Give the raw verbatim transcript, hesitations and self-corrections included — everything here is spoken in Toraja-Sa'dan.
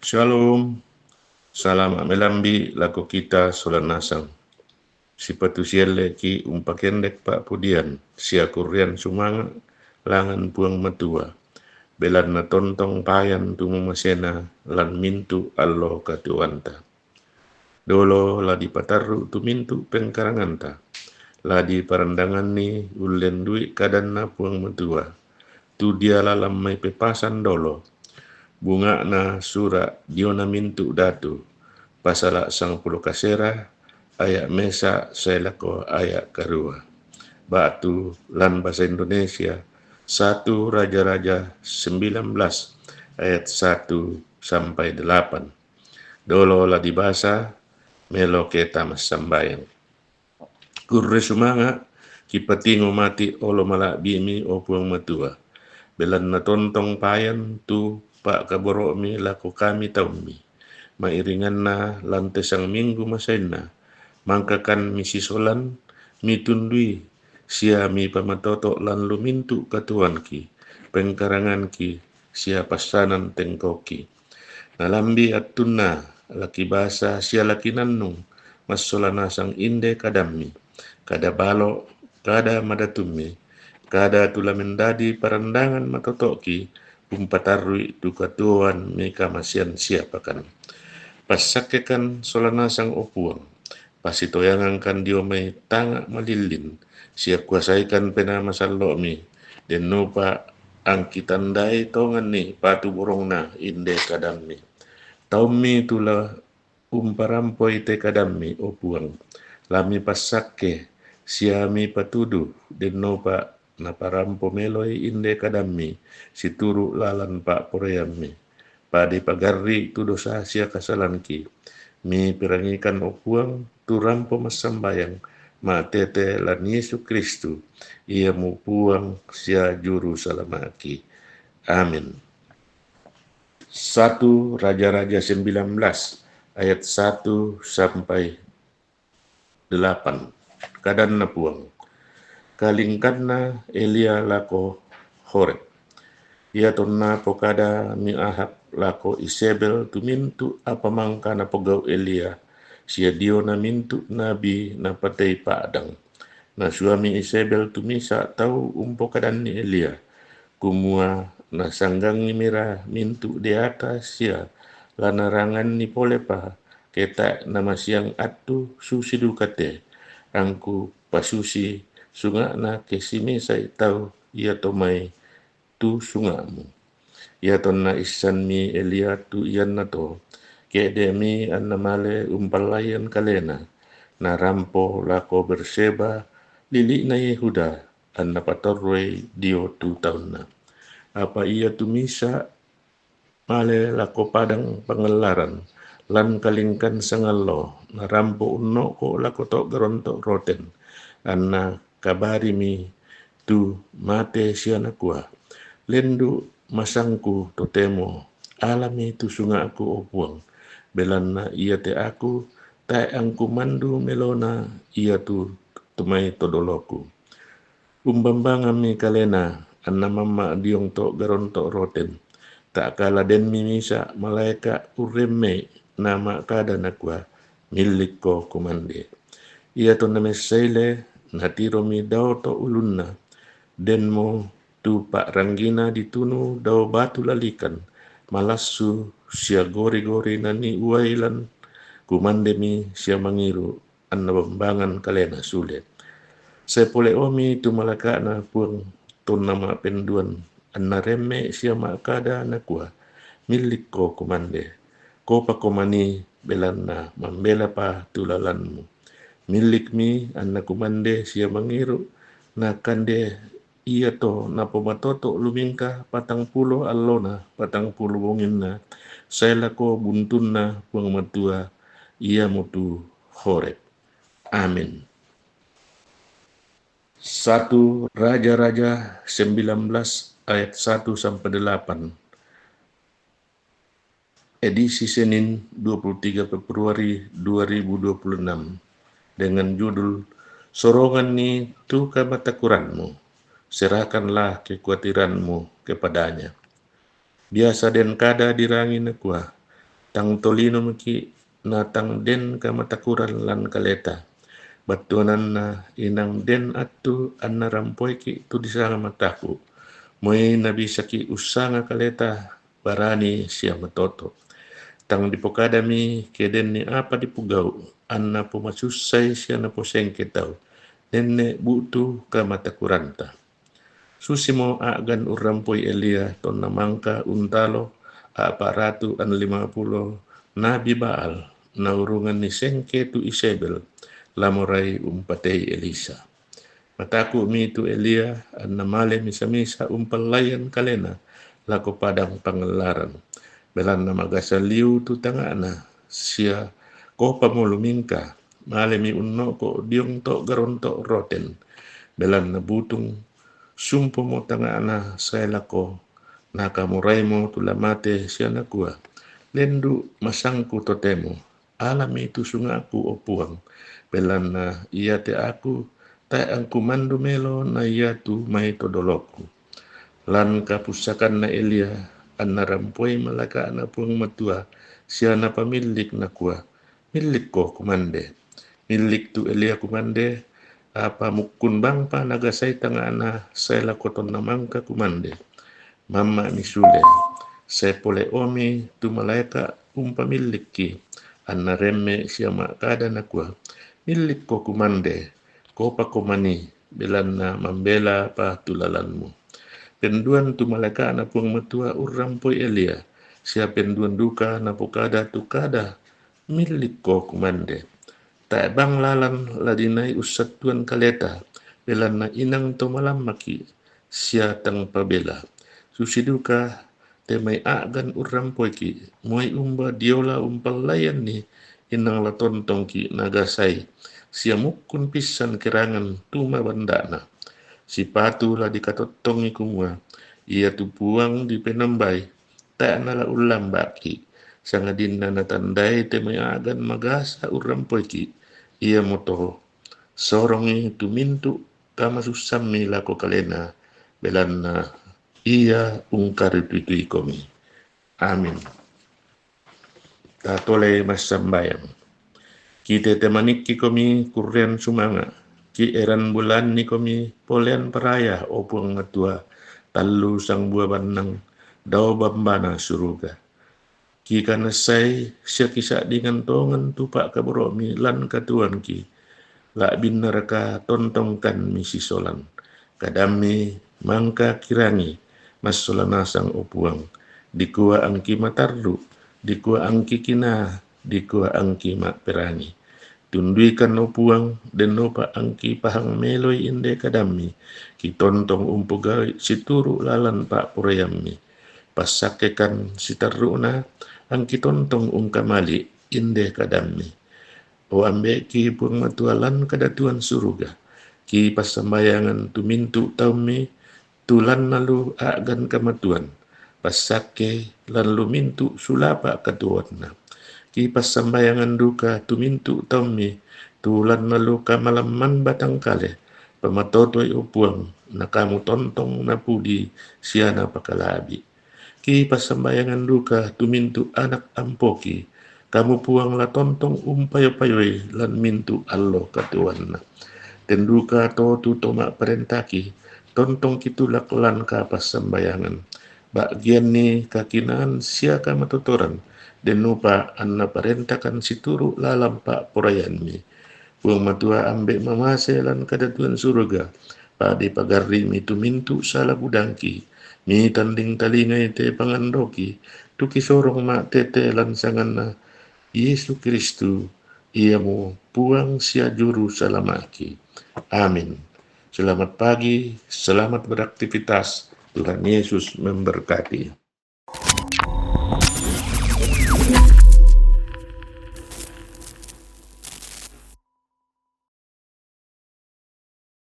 Shalom. Salama' melambi' lako kita sola nasang. Sipatu sielle' ki' umpakendek pa'pudian sia kurrean sumanga' langan Puang Matua, belanna tontong payan tu mumasena lan mintu' allo katuoanta. Dolo la dipatarru' tu mintu' pengkaranganta, la diparandanganni ullendui' kadanNa Puang Matua, tu diala lan mai pepasan dolo. Bunga'na sura' diona mintu' datu, pasala' sangpulo kasera, aya' mesa' sae lako aya' karua. Ba'tu lan bahasa Indonesia, satu Raja-Raja sembilan belas ayat satu sampai delapan. Dolo la dibasa, melo ke ta massambayang. Kurre sumanga', kipatingo mati' olo mala'bi'mi, o Puang Matua. Belanna tontong payan tu pa'kaboro'mi lako kami taummi. Ma'iringanna lan te sangminggu masainna, mangkakan misisolan, mitundui, sia mipamatoto' lan lumintu' katuoanki, pengkaranganki, sia passanan tengkoki. Nalambi' attunna, la kibasa sia la kinannung, massola nasang inde kadammi, kada balo', kada madatummi, kada tu la mendadi parandangan matoto'ki, umpatarru'i tu katuoan mi kamasean siapakan. Passakkekan sola nasang, o Puang, pasitoyangangkan dio mai tanga' malillin, sia kuasaikan Penaa Masallo'mi, dennopa angkitandai tonganni patu borongna inde kadammi. Taummi tu la umparampoi te kadammi, o Puang, la mipassakke sia mipatudu, dennopa naparampo meloi inde kadammi situru' lalan pa'poraiammi. Padai pagarri' tu dosa sia kasalanki. Miperangikan, o Puang, tu rampo massambayang, ma'tete lan Yesu Kristu, Iamo Puang sia Juru Salama'ki. Amin. Satu Raja-Raja sembilan belas ayat satu sampai delapan. Kadanna Puang. Kalingkanna Elia lako Horeb. Ia tonna pokadami Ahab lako Isebel tu mintu' apa mangka napogau' Elia, sia diona mintu' nabi napatei padang. Nasuami Isebel tu misa' tau umpokadanni Elia, kumua, nasanggangi mira mintu' deata sia la naranganni polepa, ke tae' namasiang attu susi duka te, angku pasusi sunga'na ke simesai tau iato mai tu sunga'mu. Ia tonna issanmi Elia tu iannato, ke'de'mi anna male umpallaian kalena, narampo lako Berseba, lili'na Yehuda, anna patorroi dio tu taunna. Apa ia tu misa' male lako padang pangallaran, lan kalingkan sangallo, narampo unno'ko lako to' garonto' roten, anna kabarimi tu mate sia nakua, Lendu' masangku totemo, alami tu sunga'ku, o Puang, belanna iate aku tae' angku mandu melona ia tu tumai to doloku. Umbambangammi kalena, anna mamma' diong to' garonto' roten. Ta'kala denmi misa' malaeka' urremmei, nama'kada nakua, Millikko kumande. Ia tonna messaile, natiromi dao to' ulunna, denmo tu pa'ranggina ditunu dao batu lalikan, malassu sia gori-gori nanii uai lan, kumandemi sia mangiru', anna bambangan kalena sule. Sae pole'omi tu malaeka'na Puang tonna ma'penduan, anna remme' sia ma'kada nakua, Millikko kumande, kopako manii, belanna mambelapa tu lalanmu. Millikmi anna kumande sia mangiru', nakande iato napomatoto' lumingka patangpulo allona patangpulo bonginna, sae lako buntunna Puang Matua, iamotu Horeb. Amin. Satu Raja-Raja sembilan belas ayat satu sampai delapan. Edisi Senin, dua puluh tiga Februari dua ribu dua puluh enam, dengan judul Soronganni tu Kamatakuranmu, Serahkanlah Kekuatiranmu kepada-Nya. Biasa den kada dirangi nakua, Tang tolino maki na tang den kamatakuran lan kaleta. Battuananna inang den attu anna rampoiki tu disanga mataku. Moi nabisaki ussanga kaleta barani sia matoto. Tang dipokadami ke den ni apa dipugau, anna pomasussai sia naposengke tau, nenne butu kamatakuranta. Susimo a'gan urrampoi Elia tonna mangka untalo a'pa ratu an lima pulo nabi Baal naurunganni sengke tu Isebel, lamorai umpatei Elisa. Mataku'mi tu Elia, anna male misa-misa umpallayan kalena lako padang pangellaran. Belanna magasa liu tu tanga'na, sia kopamo lumingka, malemi unnoko diong to garonto roten. Belanna butung sumpomo tanga'na sae lako, nakamoraimo tu lamate sia nakua, lendu masangku totemo, alami tu sunga'ku, o Puang, belanna iate aku tae angku mandu melo na iatu mai to doloku. Lan kapussakanna Elia, anna rampoi malaeka'na Puang Matua sia napamillik nakua, millikko kumande. Millik tu Elia kumande, apa mukkun bangpa nagasai tanga'na sae lako tonna mangka kumande. Mamma'mi sule, sae pole omi tu malaeka umpamillikki, anna remme sia ma'kada nakua, millikko kumande, kopako mani, belanna mambela pa tu lalanmu. Penduan tu malaeka'na Puang Matua urrampoi Elia, sia penduan duka napokada tu kada, millikko kumande. Tae bang lalan la dinai ussattuan kaleta, belanna inang to malammaki sia tang pabela. Susi duka te mai a'gan urrampoiki, moi umba diola umpallayanni inang la tontongki nagasai, sia mukkun pissan kerangan tu mabanda'na. Sipatu la dikatottongi kumua, iatu Puang dipenambai, tae nala ullamba'ki, sangadinna natandai te mai a'gan magasa urrampoiki, iamoto sorongi tu mintu kamasussammi lako kalena, belanna ia ungkarituituikomi. Amin. Tatole massambayang. Kitetemanikki komi kurrean sumanga, ki eran bulannikomi polean paraya, o Puang Matua, tallu sangbua bannang dao bambana suruga. Ki kanessai sia kisa'dingan tongan tu pa'kaboro'mi lan katuoanki, la'binnaraka tontongkanmi sisolan. Kadammi mangka kirangi, massola nasang, o Puang, dikua angki matarru, dikua angki kina, dikua angki ma'perangi. Tunduikan, o Puang, dennopa angki pahang meloi inde kadammi, kitontong umpogau'i situru' lalan pa'poraiammi. Passakkekan sitarru'na angki tontong ungkamali inde kadammi. O Ambe'ki Puang Matua lan kadatuan suruga, ki passambayangan tu mintu' taummi, tu lanna lu a'gan kamatuan, passakke lan lu mintu' sulapa' katuoanna. Ki passambayangan duka tu mintu' taummi, tu lanna lu kamalamman batang kale, pamatotoi, o Puang, na kamu tontong napudi sia napakala'bi. Ki passambayangan duka tu mintu' anak ampoki, kamu Puang la tontong umpayo-payoi lan mintu' allo katuoanna. Ten duka to tu to ma'parentaki, tontongki tulak lan kapassambayangan. Ba'gianni kakinaan sia kamatotoran, dennupa anna parentakan situru' lalan pa'poraiammi. Puang Matua Ambe' mamase lan kadatuan suruga, pa'dei pagarri'mi tu mintu' sala budangki, mitanding talingai te pangandoki, tu kisorong ma'tete lan sanganna Yesu Kristu, iamo Puang sia Juru Salama'ki. Amin. Selamat pagi, selamat beraktivitas. Tuhan Yesus memberkati.